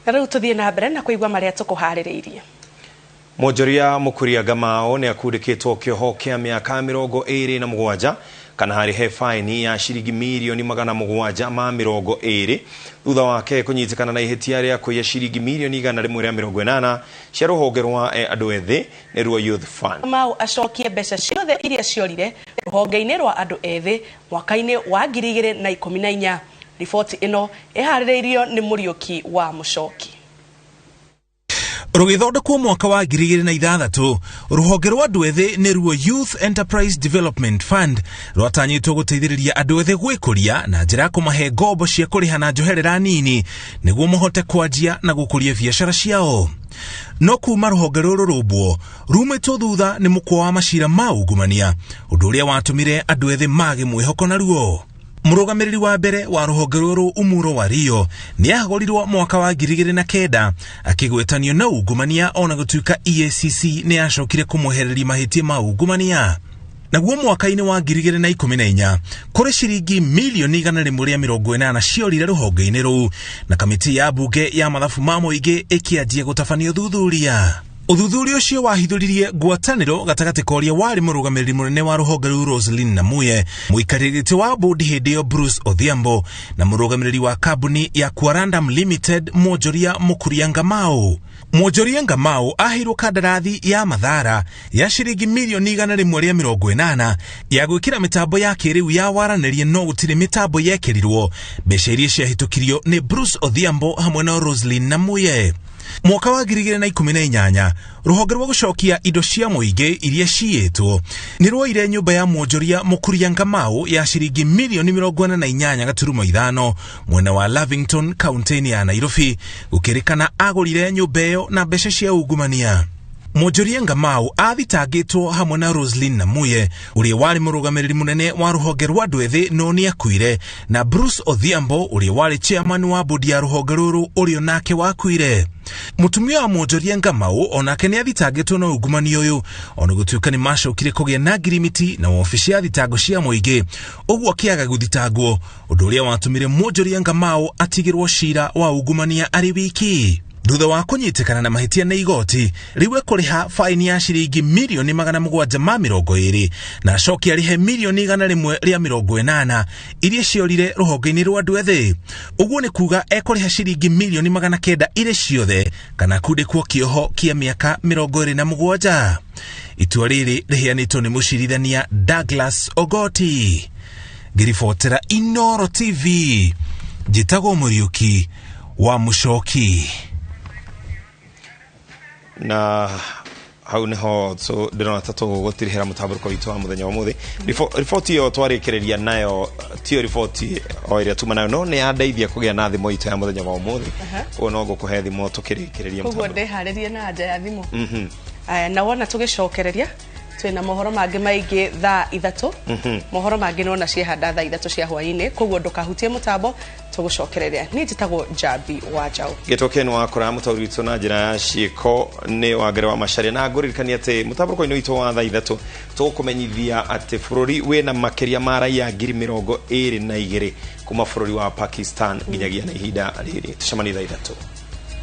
Na rĩu tũthiĩ na mbere na kũigua marĩa tũkũharĩrĩirie. Mwonjoria Mukuria Ngamau nĩ akundĩkĩtwo kĩoho kĩa mĩaka 27 kana harĩhe faini ya ciringi mirioni 720 thutha wake kũnyitĩkana na ihĩtia rĩa kũiya ciringi mirioni 180 cia rũhonge rwa andũ ethĩ nĩruo Youth Fund. Kamau acokie mbeca ciothe iria ciorire rũhonge-inĩ rwa andũ ethĩ mwaka-inĩ wa 2014. Riboti ĩno ĩharĩrĩirio nĩ Mũriũki wa Mũcoki. Rũgĩthondekwo mwaka wa 2006, rũhonge rwa andũ ethĩ nĩruo Youth Enterprise Development Fund rwatanyĩtwo gũteithĩrĩria andũ ethĩ gwĩkũria na njĩra ya kũmahe ngombo cia kũrĩha na njoherera nini nĩguo mahote kwanjia na gũkũria biacara ciao. No kuma rũhonge rũrũ rũmbwo, rumĩtwo thutha nĩ mũkwa wa macira ma ungumania, ũndũ ũrĩa watũmire andũ ethĩ mage mwĩhoko naruo. Mũrũgamĩrĩri wa mbere wa rũhonge rũrũ, Umuro Wario, nĩ ahagũrirwo mwaka wa 2009 akĩgwetanio na ungumania, ona gũtuĩka EACC nĩ yacokire kũmwehereria mahĩtia ma ungumania. Naguo mwaka-inĩ wa 2014 kũrĩ ciringi mirioni 180 ciorire rũhonge-inĩ rũu, na kamĩtĩ ya mbunge ya mathabu ma mũingĩ ĩkĩanjia gũtabania ũthuthuria. Ũthuthuria ũcio wahithũririe ngwatanĩro gatagatĩ ka ũrĩa warĩ mũrũgamĩrĩri mũnene wa rũhonge rũu, Roslyn Namuye, mũikarĩri gĩtĩ wa bũndi hĩndĩ ĩyo, Bruce Odhiambo, na mũrũgamĩrĩri wa kambuni ya Quorandum Limited, mwonjoria Mukuria Ngamau. Mwonjoria Ngamau aheirwo kandarathi ya mathara ya ciringi mirioni 180 ya gwĩkĩra mĩtambo ya kĩrĩu ya waranĩria, no gũtirĩ mĩtambo yekĩrirwo. Mbeca iria ciahĩtũkirio nĩ Bruce Odhiambo hamwe na Roslyn Namuye. Mwaka wa 2018 rũhonge rwa gũcokia indo cia mũingĩ iria ciĩtwo nĩ rwoire nyũmba ya mwonjoria Mũkuria Ngamau ya ciringi mirioni 48.5 mwena wa Lavington, kaunti-inĩ ya Nairobi, gũkĩrĩkana agũrire nyũmba ĩyo na mbeca cia ungumania. Mwonjoria Ngamau athitangĩtwo hamwe na Roslyn Namuye, ũrĩa warĩ mũrũgamĩrĩri mũnene wa rũhonge rwa andũ ethĩ no nĩ akuire, na Bruce Odhiambo, ũrĩa warĩ chairman wa bodi ya rũhonge rũrũ, ũrĩa nake wakuire. Mũtumia wa mwonjoria Ngamau onake nĩ athitangĩtwo na ungumania ũyũ, ona gũtuĩka nĩ macokire kũgĩa na ngirimiti na wabici ya thitango cia mũingĩ, ũguo akĩaga gũthitangwo, ũndũ ũrĩa watũmire mwonjoria Ngamau atigĩrwo cira wa ungumania arĩ wiki. Thutha wa kũnyitĩkana na mahĩtia nĩ igoti, rĩu ekũrĩha faini ya ciringi mirioni 720 na acoke arĩhe mirioni 180 iria ciorire rũhonge-inĩ rwa andũ ethĩ. Ũguo nĩ kuga ekũrĩha ciringi mirioni 900 irĩ ciothe kana kundĩkwo kĩoho kĩa mĩaka 27. Itua rĩrĩ rĩheanĩtwo nĩ mũcirithania Douglas Ogoti. Ngĩribotera Inoro TV, njĩtagwo Mũriũki wa Mũcoki. Na hau niho ndĩrona ta tũgũtirihĩra mũtambũrũko witũ wa mũthenya wa ũmũthĩ. Riboti ĩyo twarĩkĩrĩria nayo tiyo riboti o ĩrĩa tuma nayo, no nĩ yandeithia kũgĩa na thimo itũ ya mũthenya wa ũmũthĩ. Koguo no ngũkũhe thimo tũkĩrĩkĩrĩria. Koguo mũtambũrũko. Ndĩharĩrie na nja ya thimũ. Aya, na wona tũgĩcokereria twĩna mohoro mangĩ maingĩ thaa 3. Mohoro mangĩ nona ciehanda thaa 3 cia hwaĩ-inĩ, koguo ndũkahutie mũtambo, tũgũcokereria. Niĩ njĩtagwo Njambi wa Njaũ. Gĩtwo Ken wa kũraya, mũtaũri witũ na njĩra ya ciĩko nĩ Wangere wa Macaria, na ngũririkania atĩ mũtambũrũko-inĩ witũ wa thaa 3 tũgũkũmenyithia atĩ bũrũri wĩna makĩria ma raia 22,000 kuma bũrũri wa Pakistan nginyagia na ihinda rĩrĩ. Tũcemanie thaa 3.